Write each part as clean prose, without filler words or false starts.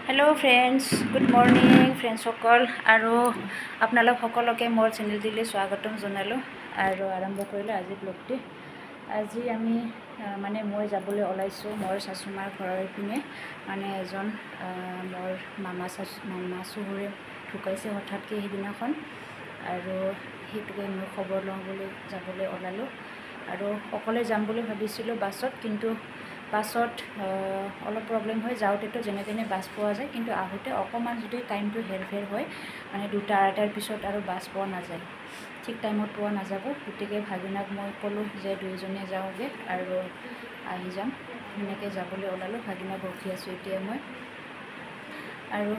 Hello' friends, good morning ফ্ৰেণ্ডছসকল, আৰু আপোনালোক সকলোকে মোৰ চেনেলটিলৈ স্বাগতম জনালোঁ আৰু আৰম্ভ কৰিলোঁ আজি ব্লগটি। আজি আমি মানে মই যাবলৈ ওলাইছোঁ মোৰ শাশুমাৰ ঘৰৰ পিনে। মানে এজন মোৰ মামা শাশু মামা চহুৰে ঢুকাইছে হঠাৎকৈ সেইদিনাখন, আৰু সেইটোকে মই খবৰ লওঁ বুলি যাবলৈ ওলালোঁ। আৰু অকলে যাম বুলি ভাবিছিলোঁ বাছত, কিন্তু বাছত অলপ প্ৰব্লেম হয়। যাওঁতেতো যেনে তেনে বাছ পোৱা যায়, কিন্তু আহোঁতে অকণমান যদি টাইমটো হেৰফেৰ হয়, মানে দুটা আঢ়ৈটাৰ পিছত আৰু বাছ পোৱা নাযায়, ঠিক টাইমত পোৱা নাযাব। গতিকে ভাগিনাক মই ক'লোঁ যে দুয়োজনে যাওঁগৈ আৰু আহি যাম। সেনেকৈ যাবলৈ ওলালোঁ, ভাগিনাক ৰখি আছোঁ এতিয়া মই। আৰু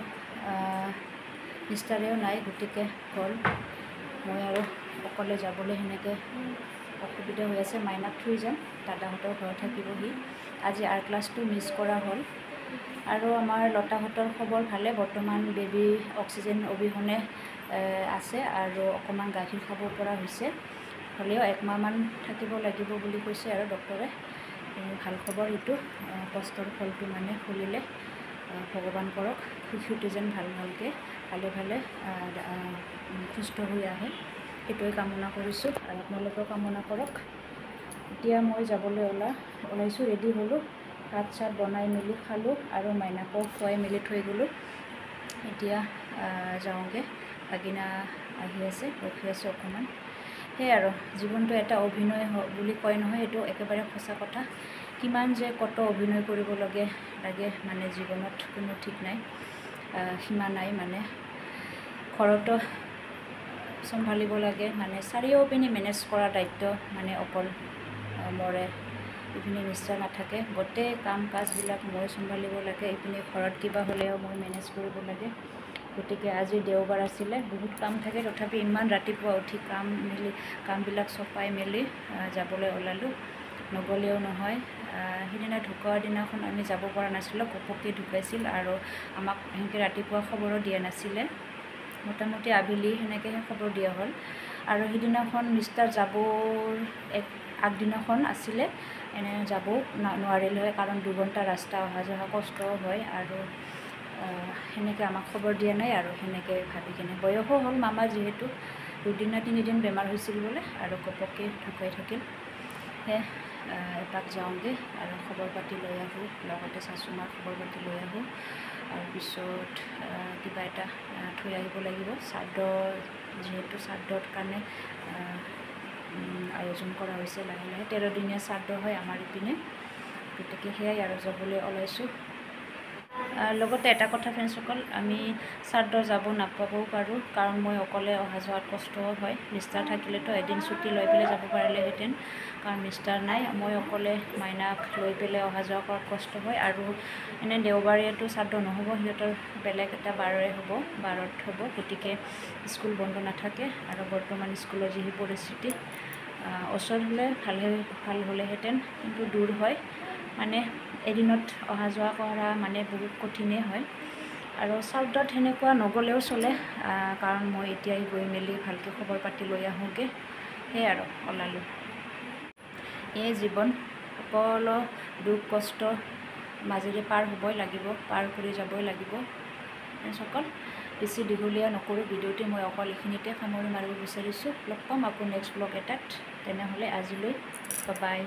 মিষ্টাৰেও নাই, গতিকে গ'ল। মই আৰু অকলে যাবলৈ সেনেকৈ অসুবিধা হৈ আছে। মাইনাক থৈ যাম, দাদাহঁতৰ ঘৰত থাকিবহি। আজি আৰ ক্লাছটো মিছ কৰা হ'ল। আৰু আমাৰ লতাহঁতৰ খবৰ ভালে, বৰ্তমান বেবী অক্সিজেন অবিহনে আছে আৰু অকণমান গাখীৰ খাব পৰা হৈছে। হ'লেও একমাহমান থাকিব লাগিব বুলি কৈছে আৰু ডক্টৰে। ভাল খবৰ এইটো, কষ্টৰ ফলটো মানে ফুলিলে। ভগৱান কৰক শিশুটি যেন ভাল ভালকৈ ভালে ভালে সুস্থ হৈ আহে, সেইটোৱে কামনা কৰিছোঁ আৰু আপোনালোকেও কামনা কৰক। এতিয়া মই যাবলৈ ওলাইছোঁ, ৰেডি হ'লোঁ, ভাত চাত বনাই মেলি খালোঁ আৰু মাইনাকো খুৱাই মেলি থৈ গ'লোঁ। এতিয়া যাওঁগৈ, ভাগিনা আহি আছে, ৰখি আছোঁ অকণমান। সেয়াই আৰু জীৱনটো এটা অভিনয় বুলি কয় নহয়, সেইটো একেবাৰে সঁচা কথা। কিমান যে কত অভিনয় কৰিব লাগে মানে জীৱনত কোনো ঠিক নাই, সীমা নাই। মানে ঘৰতো চম্ভালিব লাগে, মানে চাৰিওপিনে মেনেজ কৰা দায়িত্ব মানে অকল মৰে। ইপিনে নিশ্চয় নাথাকে, গোটেই কাম কাজবিলাক মই চম্ভালিব লাগে। ইপিনে ঘৰত কিবা হ'লেও মই মেনেজ কৰিব লাগে। গতিকে আজি দেওবাৰ আছিলে, বহুত কাম থাকে, তথাপি ইমান ৰাতিপুৱা উঠি কামবিলাক চপাই মেলি যাবলৈ ওলালোঁ। নগ'লেও নহয়। সিদিনা ঢুকোৱাৰ দিনাখন আমি যাব পৰা নাছিলোঁ, ঘপককৈ ঢুকাইছিল আৰু আমাক সেনেকৈ ৰাতিপুৱা খবৰো দিয়া নাছিলে। মোটামুটি আবেলি সেনেকৈহে খবৰ দিয়া হ'ল। আৰু সিদিনাখন মিষ্টাৰ যাবৰ এক আগদিনাখন আছিলে, এনে যাবও নোৱাৰিলে হয়, কাৰণ 2 ঘণ্টা ৰাস্তা অহা যোৱা কষ্টও হয়। আৰু সেনেকৈ আমাক খবৰ দিয়া নাই আৰু সেনেকৈ ভাবি কিনে বয়সো হ'ল মামা, যিহেতু দুদিন না তিনিদিন বেমাৰ হৈছিল বোলে আৰু ঘপককৈ ঢুকাই থাকিল। সেয়ে এপাক যাওঁগৈ আৰু খবৰ পাতি লৈ আহোঁ, লগতে শাশুমাৰ খবৰ পাতি লৈ আহোঁ। তাৰপিছত কিবা এটা থৈ আহিব লাগিব। শ্ৰাদ্ধ যিহেতু, শ্ৰাদ্ধৰ কাৰণে আয়োজন কৰা হৈছে লাহে লাহে। 13 দিনীয়া শ্ৰাদ্ধ হয় আমাৰ ইপিনে। গতিকে সেয়াই আৰু যাবলৈ ওলাইছোঁ। লগতে এটা কথা ফ্ৰেণ্ডছসকল, আমি শ্ৰাদ্ধ যাব নাপাবও পাৰোঁ, কাৰণ মই অকলে অহা যোৱাত কষ্টও হয়। মিষ্টাৰ থাকিলেতো এদিন ছুটি লৈ পেলাই যাব পাৰিলেহেঁতেন, কাৰণ মিষ্টাৰ নাই, মই অকলে মাইনাক লৈ পেলাই অহা যোৱা কৰাত কষ্ট হয়। আৰু এনে দেওবাৰেতো শ্ৰাদ্ধ নহ'ব, সিহঁতৰ বেলেগ এটা বাৰৰে হ'ব, বাৰত হ'ব। গতিকে স্কুল বন্ধ নাথাকে আৰু বৰ্তমান স্কুলৰ যিহে পৰিস্থিতি, ওচৰত হ'লে ভালহে, ভাল হ'লেহেঁতেন, কিন্তু দূৰ হয়। মানে এদিনত অহা যোৱা কৰা মানে বহুত কঠিনেই হয়। আৰু শ্ৰাদ্ধত সেনেকুৱা নগ'লেও চলে, কাৰণ মই এতিয়াই গৈ মেলি ভালকৈ খবৰ পাতি লৈ আহোঁগৈ। সেয়াই আৰু ওলালোঁ। এই জীৱন, সকলো দুখ কষ্ট মাজেৰে পাৰ হ'বই লাগিব, পাৰ কৰি যাবই লাগিব। ফ্ৰেণ্ডছসকল, বেছি দীঘলীয়া নকৰোঁ ভিডিঅ'টি, মই অকল এইখিনিতে সামৰণি মাৰিব বিচাৰিছোঁ। লগ পাম আকৌ নেক্সট ব্লগ এটাত। তেনেহ'লে আজিলৈ বাই।